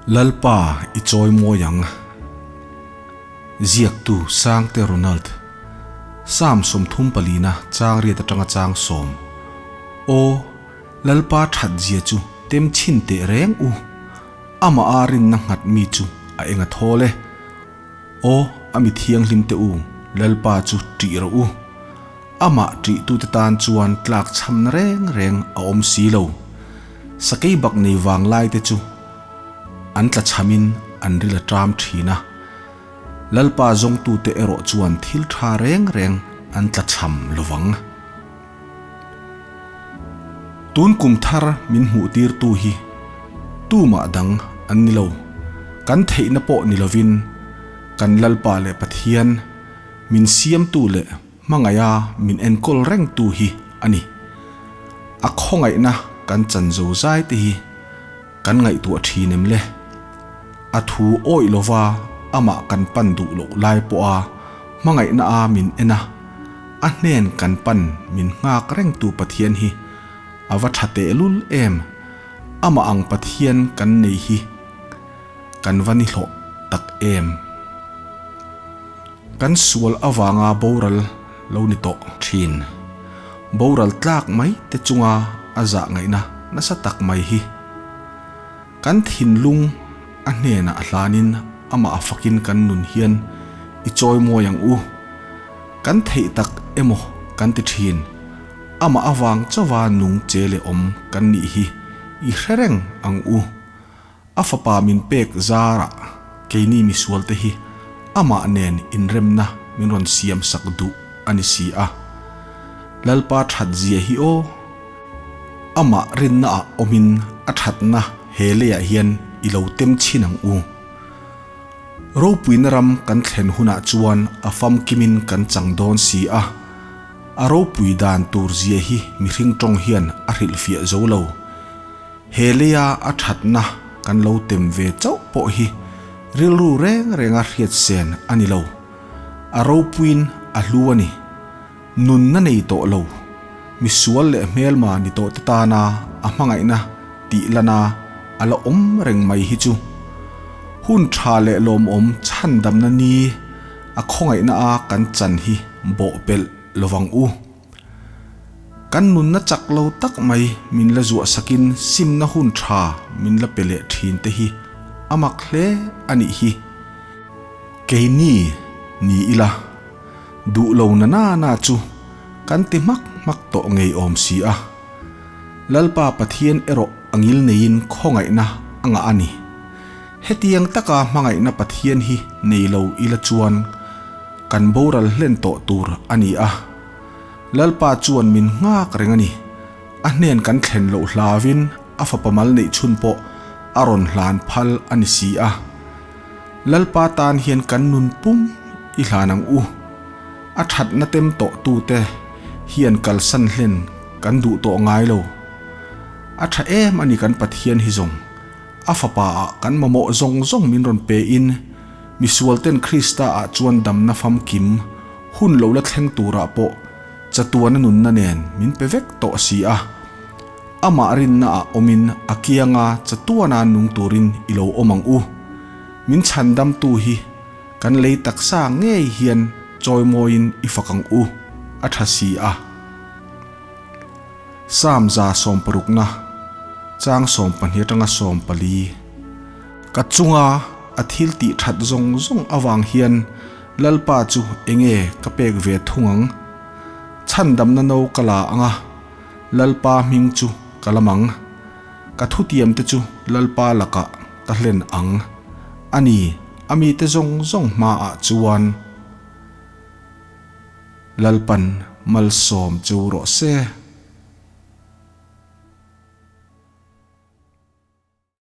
Lalpa i chawi mawi ang. Ziaktu Sangte Ronald. Psalm 34 na chang riat atanga chang sawm. Aw, Lalpa that zia chu tem chhin teh reng u. Amah a rinna nghat mi chu a eng a thawl e. Aw, a mi thianghlim te u, Lalpa chu ṭih rawh u. Amah ṭihtute tan chuan tlak chhamna reng reng a awm si lo. Sakei bak nei vang lai te chu an tla chhamin an ril a ṭam ṭhin a. Lalpa zawngtute erawh chuan thil ṭha reng reng an tla chham lo vang. Tun kum thar min hmuhtirtu hi tumah dang an ni lo. Kan theihna pawh ni lovin kan Lalpa leh Pathian min siamtu leh hmangaiha min enkawl rengtu hi a ni. A khawngaihna kan chan zo zai te hi kan ngaihtuah thin em le? A thu awih lova amah kan pan duh loh lai pawha hmangaihna a min en a, a hnen kan pan min nghak rengtu Pathian hi a va tha tehlul em? Amah ang Pathian kan nei hi kan va ni hlawh tak em? Kan sual avanga boral lo ni tawh thin. Boral tlak mai te chunga a zah ngaihna nasa tak mai hi. Kan thinlung a hnenah hlanin amah a fakin kan nun hian i chawi mawi ang u. Kan theih tak emaw kan ti thin. Amah avang chauha nung che leh awm kan nih hi i hre reng ang u. A fapa min pek zarah keini misualte hi amah nen inremna min rawn siam sak duh a ni si a. Lalpa that zia hi aw! Amah rinnaah awmin a thatna he leiah hian i lo tem chhin ang u. Ropuina ram kan thlen hunah chuan a famkimin kan chang dawn si a, a ropui dan tur zia hi mihring tawng hian a hrilhfiah zo lo. He leia a thatna kan lo tem ve chauh pawh hi rilru reng renga hriat sen a ni lo. A ropuiin a hlu a ni. Nunna nei tawh lo, misual leh hmelma ni tawh te tana a hmangaihna tih lana a la awm reng mai hi chu hun tha leh lawmawm chhandamna ni a khawngaihna a kan chan hi bawhpelh lovang u. Kan nunna chak lo tak mai min la zuah sakin simna hun tha min la pe leh thin te hi a mak hle a nih hi. Keini ni ila duh lo na na na chu kan ti hmak hmak tawh ngei awm si a. Lalpa Pathian erawh a ngil neiin khawngaihna a ngah a ni. Hetiang taka hmangaihna Pathian hi nei lo ila chuan kan boral hlen tawh tur a ni a. Lalpa chuan min nghak reng a ni. A hnen kan thlen loh hlavin a fapa mal neih chhun pawh a rawn hlan phal a ni si a. Lalpa tan hian kan nun pum i hlan ang u. A thatna tem tawh tute hian kalsan hlen kan duh tawh ngai lo. A tha em a ni kan Pathian hi zawng. A fapa ah kan mamawh zawng zawng min rawn pe in misual ten Krista ah chuan damna famkim hun lo la thleng turah pawh chatuana nunna nen min pe vek tawh si a. Amah rinna ah awmin a kianga chatuana nung turin i lo awm ang u. Min chhandamtu hi kan lei taksa ngei hian chawimawiin i fak ang u, a tha si a. Psalm 160-na, chang 12 atanga 14. Ka chunga a thil tih that zawng zawng avang hian Lalpa chu enge ka pek ve thung ang? Chhandamna no ka la ang a, Lalpa hming chu ka lam ang. Ka thutiam te chu Lalpa lakah ka hlen ang. A ni, a mite zawng zawng hmaah chuan. Lalpan malsawm chu rawh se.